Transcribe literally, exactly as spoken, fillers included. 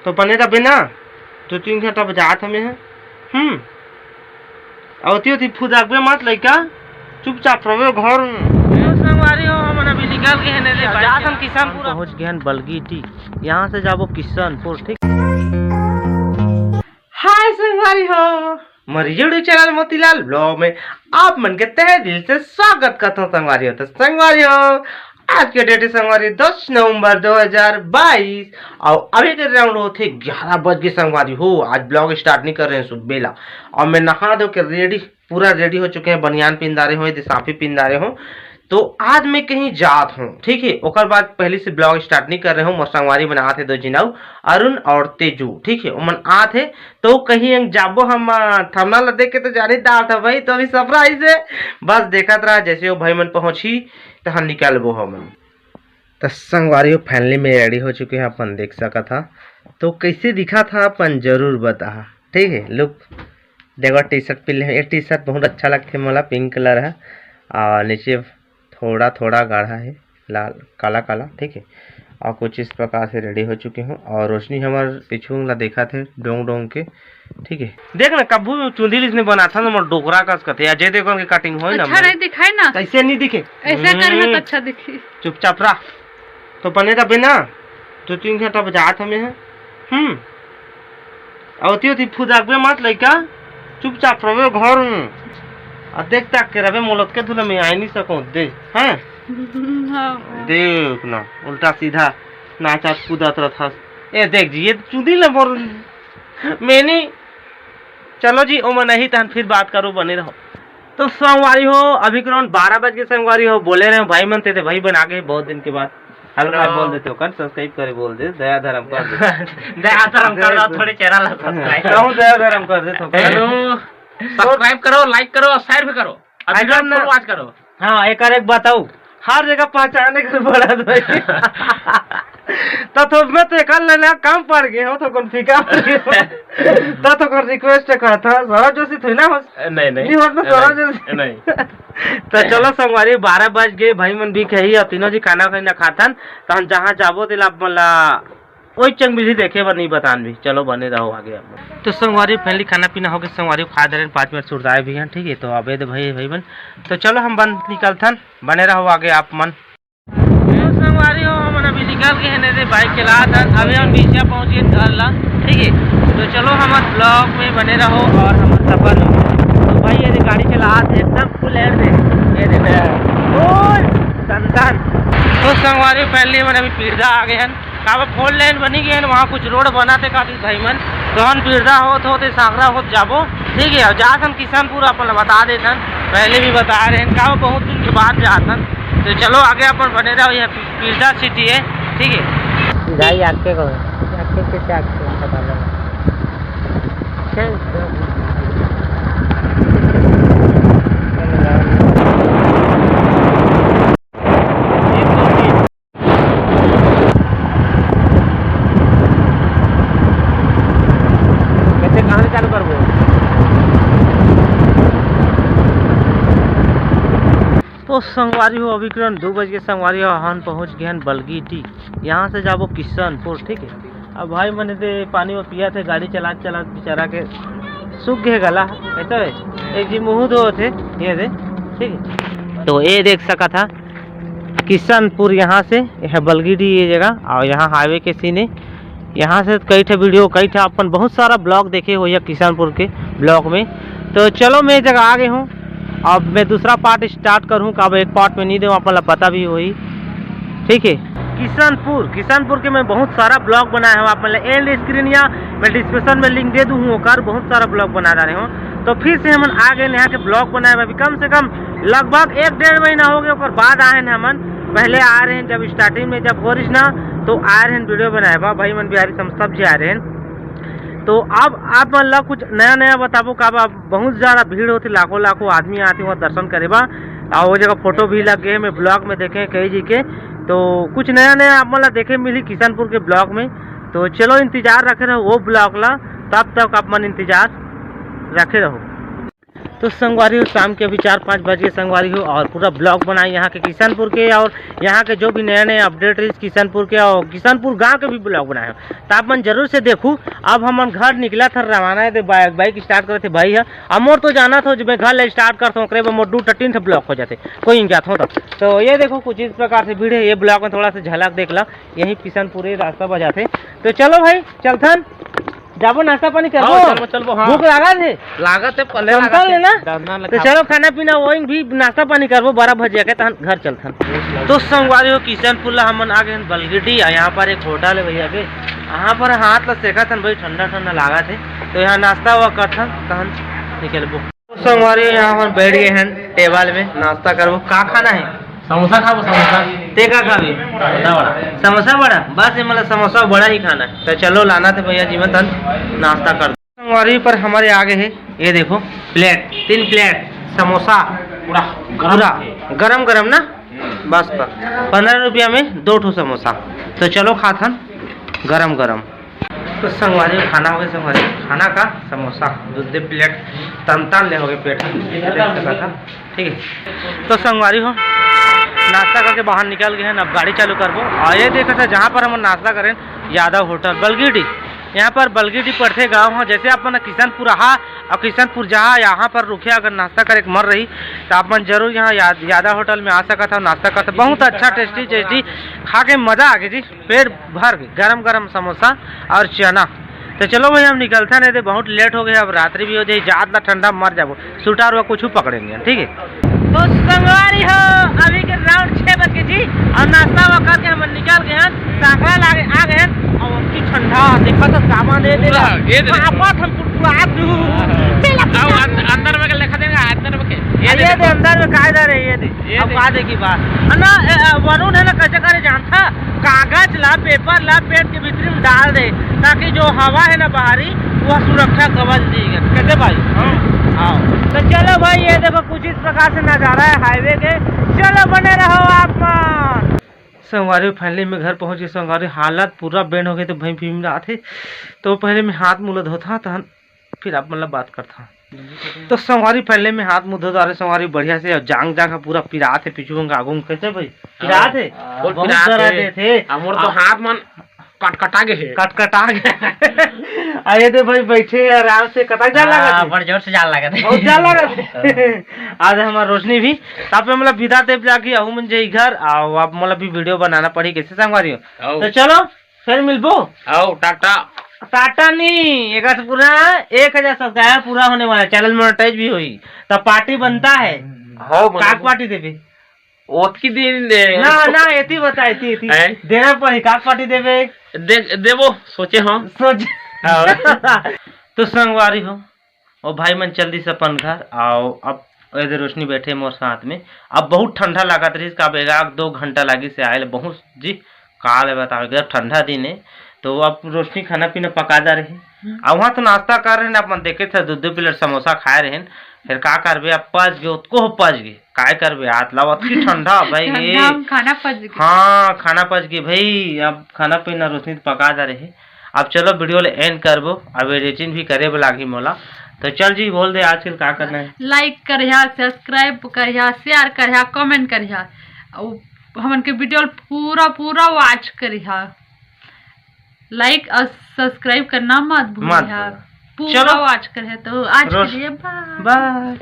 तो बने रबे ना, दो तीन घंटा बजात हमें है। हम्म। अवती होती फुदाकबे मत लइका, चुपचाप रहे घर में। ए संगवारी हो, हमन अभी निकल के हन रे, जात हन किशनपुर। पहुंच गए हन बलगी टी, यहाँ से जाबो किशनपुर, ठीक। हाय संगवारी हो, मोर YouTube चैनल मोतीलाल ब्लॉग में आप मन के तहे दिल से स्वागत करता हूँ संगवारी हो। तो संगवारी हो, आज के डेट है संगवारी दस नवंबर दो हज़ार बाईस, और अभी के राउंड होते ग्यारह बज के संगवारी हो। आज ब्लॉग स्टार्ट नहीं कर रहे हैं सुबह ला, और मैं नहा धो के रेडी, पूरा रेडी हो चुके हैं, बनियान पिंदारे हो, साफी पिंदारे हो। तो आज मैं कहीं जात हूँ, ठीक है। ओकर बाद पहले से ब्लॉग स्टार्ट नहीं कर रहे हूँ, मोर संगवारी मन आत हे दो झिन अउ, अरुण और तेजू, ठीक है, ओमन आत हे। तो कहीं हम जाबो, हम थंबनेल ला देख के तो जानी डालत ह भाई, तो अभी सरप्राइज है, बस देखत रहा, जैसे वो भाई मन पहुँची तो हम निकलबो हमन। तो संगवारी हो, फाइनली मैं रेडी हो चुके हैं, अपन देख सकत हा। तो कैसे दिखा था अपन जरूर बता, ठीक है। लुक देखो, टी शर्ट पहले, ये टी शर्ट बहुत अच्छा लगथे मोला, पिंक कलर है, और नीचे थोड़ा थोड़ा गाढ़ा है, लाल काला काला, ठीक है। और कुछ इस प्रकार से रेडी हो चुके हूँ, और रोशनी हमार पीछू ला देखा थे डोंग डोंग के, ठीक है। देख ना, कभू चुंदी लिसने बनाथन, मोर डोकरा कस कथे, अजय देवगन के कटिंग होय ना, अच्छा मोर नहीं दिखाए ना। कैसे नहीं दिखे? ऐसा करे ना तो हम्म। अच्छा दिखी। चुपचाप रह। तो बने रबे ना, दो तीन घंटा बजात हमें है। हम्म। अवती होती फुदाकबे मत लइका, चुपचाप रहे घर में। आ देख ताक के रबे, मोलत के धुला में आए नहीं सको दे, हैं? हाँ। देख ना, उल्टा सीधा नाचत कूदत रहत हस। ए देख जी, ये चुंदी ले मोर मैंने। चलो जी, ओमन नहीं तहन फिर बात करो, बने रहो। तो संगवारी हो, अभी के राउंड बारह बज के संगवारी हो, बोले रहे भाई मन ते, ते भाई बन आ गए बहुत दिन के बाद। हेलो भाई हेलो। बोल देते हो, कर सब्सक्राइब करे बोल दे, दया धर्म कर दे। दया धर्म कर दो, दे दे। थोड़े चैनल ला सब्सक्राइब करो। कहूँ दया धर्म कर दे तो। हेलो, सब्सक्राइब करो, लाइक करो और शेयर भी करो। अभी अगर ना, फॉलो आज करो। हाँ, एक और एक बताऊ, हर जगह पहचाने के पड़ा भाई। तो, तो मैं तो एक लेना कम पड़ गए हो, तो कौन फीका पड़ गए हो। तो, तो कौन रिक्वेस्ट करता, सरज जोशी थोड़ी ना हो। नहीं, नहीं। नहीं होत ना, नहीं, सरज नहीं, जोशी। नहीं। तो चलो संगवारी, बारह बज गए, भाई मन भी कही और तीनों जी खाना खाई ना खातन, तो हम जहाँ जाबो तेला आप मला वही चंग बिजली देखे बर नहीं बतान भी। चलो बने रहो आगे आप। तो संगवारी फाइनली खाना पीना हो गया, संगवारी खा दे रहे हैं, पाँच मिनट सुरताए भी हैं, ठीक है। तो अबे दे भाई, भाई मन, तो चलो हम बन निकलथन, बने रहो आगे आप मन। तो संगवारी हो, हमन अभी निकल के हन रे, बाइक चलात हन। अभी हम बीचा पहुंच गए घर ला, ठीक है। तो चलो हमर ब्लॉग में बने रहो और हमर सफर में। तो भाई ये दे गाड़ी चलात हे एकदम फुल एंड दे, ये दे फुल टन टन। तो संगवारी फाइनली हमन अभी पीरदा आ गए हन, काबर फोर लेन बनी गए हन, वहाँ कुछ रोड बना थे काफी भाई मन। तो हम पीरदा होत होत सांकरा होत जाबो, ठीक है। और जात हन किशनपुर, अपन ला बता देथन, पहले भी बता रहे हैं, काबर बहुत दिन के बाद जात हन। तो चलो आगे अपन बने रहो, ये पीरदा सिटी है, ठीक है। जाई आके को, आके कैसे आके पता लगा। चल। कैसे, कहाँ से चालू करबो? तो संगवारी हो, अभी करीबन दो बज के संगवारी हो, हम पहुँच गए हैं बलगी टी। यहाँ से जाबो किशनपुर, ठीक है। अब भाई मन दे पानी वो पिया थे, गाड़ी चला चला बेचारा के सूख गए गला, ऐसा है। एक जी मुँह धो थे, ये दे, ठीक है। तो ये देख सका था किशनपुर, यहाँ से यह बलगी टी ये जगह, और यहाँ हाईवे के सीन है। यहाँ से कई ठे वीडियो, कई ठे अपन बहुत सारा ब्लॉग देखे हो या किशनपुर के ब्लॉग में। तो चलो, मैं एक जगह आ गए हूँ, अब मैं दूसरा पार्ट स्टार्ट करूँ, का अब एक पार्ट में नहीं दे, अपन ला पता भी होही, ठीक है। किशनपुर, किशनपुर के मैं बहुत सारा ब्लॉग बनाया हूँ, आप मन ला एंड स्क्रीन या मैं डिस्क्रिप्शन में लिंक दे दूँ हूँ, ओकर बहुत सारा ब्लॉग बना डाले हूँ। तो फिर से हमन आ गए यहाँ के ब्लॉग बनाए बर, अभी कम से कम लगभग एक डेढ़ महीना हो गए, ओकर बाद आए हैं हमन। पहले आ रहे हैं जब स्टार्टिंग में जब हो रही ना, तो आ रहे हैं वीडियो बनाए बा, भाई मन बिहारी सब, सब जी आ रहे हैं। तो अब आप मन ला कुछ नया नया बताबो का बा, बहुत ज़्यादा भीड़ होती, लाखों लाखों आदमी आते वहाँ दर्शन करे बा, और वो जगह फोटो भी लग गए, मैं ब्लॉग में देखे कई जी के। तो कुछ नया नया आप मन ला देखे मिली किशनपुर के ब्लॉग में। तो चलो इंतजार रखे रहो वो ब्लॉग ला, तब तक आप मन इंतजार रखे रहो। तो संगवारी हो, शाम के अभी चार पाँच बज गए संगवारी हो, और पूरा ब्लॉग बनाए यहाँ के किशनपुर के, और यहाँ के जो भी नया नया अपडेट रही किशनपुर के, और किशनपुर गांव के भी ब्लॉग बनाए हो, तो आप मन जरूर से देखू। अब हमन घर निकला था, रवाना है, बाइक स्टार्ट करे थे भाई है। अब मोर तो जाना था, जब मैं घर ले स्टार्ट करता हूँ, ओकरे बाद मोर दू ठो तीन ठो ब्लॉग हो जाते, कोई नहीं जाता हूँ तब। तो ये देखो, कुछ इस प्रकार से भीड़ है। ये ब्लॉग में थोड़ा सा झलक देख ला, यही किशनपुर रास्ता बजाते। तो चलो भाई, चलथन, जाबो नाश्ता पानी करबो। हाँ, चलबो, चलबो, हाँ। भूख लागत हे? लागत हे, पहले लागत हे। ना? डरना तो लगा। चलो, खाना पीना वही भी नाश्ता पानी करबो, बारह बजे के तहन घर चलथन। तो संगवारी हो, किशनपुर ला हमन आ गए हैं बलगीडी, और यहाँ पर एक होटल है भैया के, यहाँ पर हाथ ला सेकत हन भाई, ठंडा ठंडा लागत हे। तो यहाँ नाश्ता हुआ करथन, तहन निकलबो। तो संगवारी हो, यहाँ हमन बैठ गए हैं टेबल में, नाश्ता करबो। का खाना है? समोसा खाबो, समोसा। ते का खाबी? समोसा बड़ा। समोसा बड़ा? बस ये मतलब समोसा बड़ा ही खाना है। तो चलो, लाना थे भैया जी, मैं तन नाश्ता कर। संगवारी पर हमारे आगे है, ये देखो, प्लेट, तीन प्लेट समोसा। पूरा गरम पूरा है। गरम गरम ना। हम्म। बस तो पंद्रह रुपया में दो ठो समोसा। तो चलो, खाथन गरम गरम। तो संगवारी हो, खाना हो गया संगवारी, खाना का समोसा, दो दे प्लेट तन तन ले हो गए पेट, देख सकत हा, ठीक है। तो संगवारी हो, नाश्ता करके बाहर निकल गए हैं, अब गाड़ी चालू करबो। और ये देखा था, जहाँ पर हम नाश्ता करें, यादव होटल बलगीडी, यहाँ पर बलगीडी पड़थे गाँव हो। जैसे आप मन किशनपुर आहा और किशनपुर जहाँ यहाँ पर रुके, अगर नाश्ता करे के मन रही, तो आप मन जरूर यहाँ याद-, यादव होटल में आ सकत हो, नाश्ता करते। बहुत अच्छा, टेस्टी टेस्टी खा के मजा आ गई जी, पेट भर के गरम गरम समोसा और चना। तो चलो भाई, हम निकलता नहीं थे, बहुत लेट हो गया, अब रात्रि भी हो जाए, जात ला ठंडा मर जाबो, सूटर वा कुछ पकड़े नहीं, ठीक है। तो संगवारी हो, अभी के राउंड छः बज के जी, और नाश्ता वा करके हम निकल गए हैं, सांकरा लागे आ गए हैं, और की ठंडा देखा तो सामान दे दे पूरा, ये दे। पापा हम कुरकुरा दू। हाँ, हाँ। पीला अब पीला। अंद-, अंदर में के लिखा देगा, अंदर में के। ये ये दे दे, दे। अंदर में कायदा रे, ये दे। ये अब दे। का देखी बात। है ना, ए, ए, वरुण है ना, कैसे करे जानता? कागज ला, पेपर ला पेट के भीतरी में डाल दे, ताकि जो हवा है ना बाहरी, वह सुरक्षा कवच दी गए। कैसे भाई? हाँ। आओ। तो चलो भाई, ये देखो, कुछ इस प्रकार से नज़ारा है हाईवे के। चलो, बने रहो आप मन। संगवारी, फाइनली मैं घर पहुंच गए संगवारी। हालत पूरा बैंड हो गए, तो भाई भीम आते, तो पहले मैं हाथ मुँह ला धोता, तहन फिर आप मतलब बात करता। तो संगवारी, पहले मैं हाथ मुँह धो डारे संगवारी बढ़िया से, और जांग जांग पूरा पिरात है, पीछू में आगू में। कैसे भाई? पिरात है? हाँ, बहुत बहुत पिरात दर्द है। है थे। हमर तो आ, हाथ मन कटकटा गे हे। कटकटा गे। आ ये दे भाई, बैठे आराम से, कटक जान हाँ, लगा थे। बड़ जोर से जान लगा थे। बहुत जान लगा थे। आज हमार रोशनी भी, तब पे मतलब विदा देव जाके आहू मन जाई घर, आओ, अब मतलब भी वीडियो बनाना पड़ी, कैसे संगवारी हो? आओ। तो चलो, फिर मिलबो। आओ, टाटा। टाटा नहीं, एक तो पूरा एक हजार सब्सक्राइबर पूरा होने वाला है, चैनल मोनेटाइज भी होई, तो पार्टी बनता है। हाँ, काक बनाबो। पार्टी देबे? ओतकी दिन दे। ना, ना, एती बता, एती, एती। हैं? देना पड़ी, काक पार्टी देबे? दे, देबो, सोचे हम। सोच। हाँ। तो संगवारी हो, ओ भाई मन चल दिस अपन घर, आओ अब एदे रोशनी बैठे मोर साथ में। अब बहुत ठंडा लागत रहिस, का अब एक दो घंटा लागिस से आए ले, बहुत जी का ले बताओ, एकदम ठंडा दिन है। तो अब रोशनी खाना पीना पका जा रही। हम्म। अब वहाँ तो नाश्ता कर रहे हैं, अपन देखे थे दो दो प्लेट समोसा खाए रहे हैं। फिर का करबे, अब पच गए, उतको पच गए, काय करबे, हाथ लावत की ठंडा भाई ये। ठंडा में खाना पच गया। हाँ, खाना पच गए भाई, अब खाना पीना रोशनी तो पका जा रही। अब चलो वीडियो ले एंड करबो, अब एडिटिंग भी करे बर लागही मोला। तो चल जी, बोल दे आजकल का करना है। लाइक करिहा, सब्सक्राइब करिहा, शेयर करिहा, कमेंट करिहा, अउ हमन के वीडियो पूरा पूरा वॉच करिहा। लाइक और सब्सक्राइब करना मत मत भूलिहा। भूलिहा। पूरा चलो। वॉच करिहा। तो आज के रोज लिए बाय। बाय।